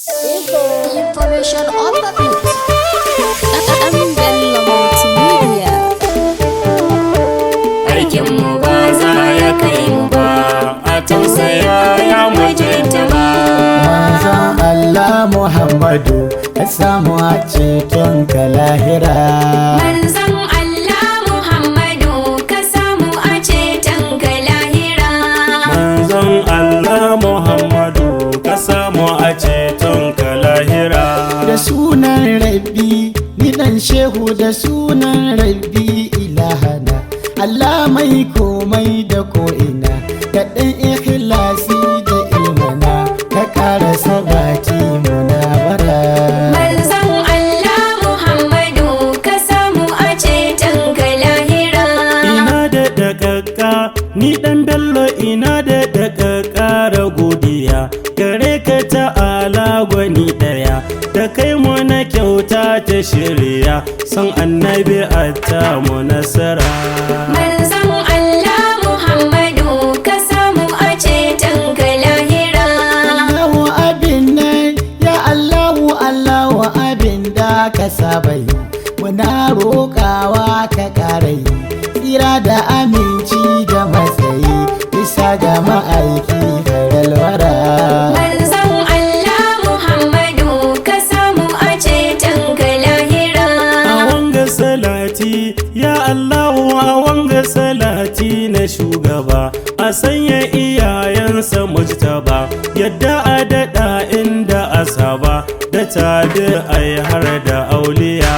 Information on the beat. I'm Bello Multimedia. Aikinmu ba za ya kai mu ba, a tausaya ya mutunta ba. Manzon Allah Muhammadu ka samu a ceton ka lahira. Manzon Allah Muhammadu ka samu a ceton ka lahira. Manzon Allah Muhammadu ka samu a ceton ka lahira. Da sunan Rabbi, ni dan shehu, da sunan Rabbi ilahana. Allah mai komai da ko'ina, da ɗan ikhlasi da ilmana, ka ƙara sabati muna bara. Manzon Allah Muhammadu ka samu a ceton ka lahira. Ina da dakaka ni dan Bello, ina da dakaka da godiya gare ka ta'ala gwani daya da kai mu na kyauta ta shirya son annabi a mu nasara. Manzon Allah Muhammadu ka samu a ceton ka lahira. Allahu abin nan ya Allahu, Allahu abin da ka saba yi, muna roƙawa ka ƙara yi, tsira da aminci da matsayi bisa ga ma'aiki faralwara. Manzon Allah Muhammadu ka samu a ceton ka lahira. A wanga salati ya Allahu, a wanga salati na shugaba, a sanya iyayensa mujtaba, yadda a daɗa inda asaba da tabi ai har da auliya.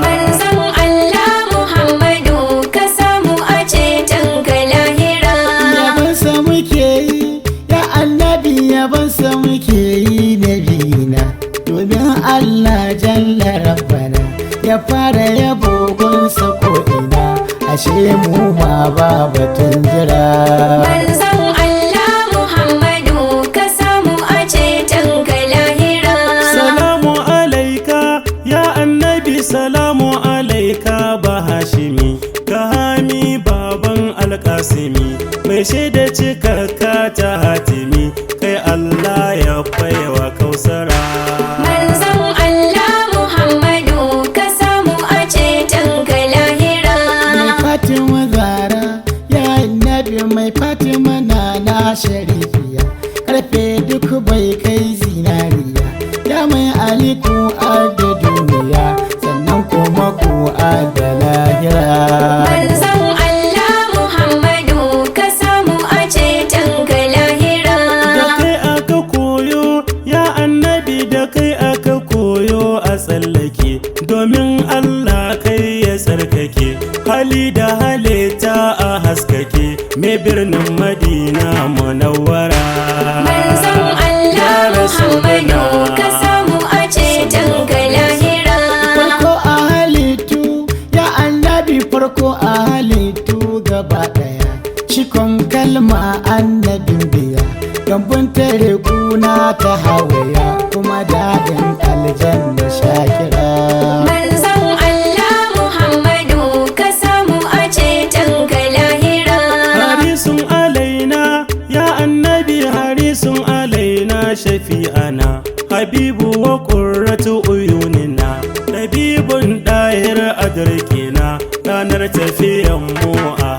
Manzon Allah Muhammadu ka samu a ceton ka lahira. Yabansa muke yi ya annabi, yabansa muke yi nabina, domin Allah jalla rabbana ya fara yabo gunsa ko'ina, ashe mu ma ba batun jira. Manzon Allah Muhammadu ka samu a ceton ka lahira. Salamu alaika ya annabi, salamu alaika bahashimi, ka hami baban alkasimi, mai shaida cikakka ta hatimi, kai Allah ya baiwa kausara. Manzon Allah Muhammadu ka samu a ceton ka lahira. Mai Fatima Zara ya annabi, mai Fatima na na sharifiya, karfe duk bai kai zinariya, ya mai aliku da duniya sannan kuma ku da lahira. Manzon Allah Muhammadu ka samu a ceton ka lahira. Da kai aka koyo ya annabi, da kai aka koyo a tsallake, domin Allah kai ya tsarkake hali da halitta a haskake mai birnin Madina Munawwara. Manzon Ya Allah Rasulana. Muhammadu ka samu a ceton ka lahira. Farko a halittu ya annabi, farko a halittu gaba daya, cikon kalma annabin biya, gambun tare kuna ta hawaya, kuma daɗin aljanna shakira. Manzon Allah Muhammadu ka samu a ceton ka lahira. Harisun alaina ya annabi, harisun alaina shafi'ana, habibu wa qurratu uyunina, dabibun dahir adarkina, ranar tafiyan mu a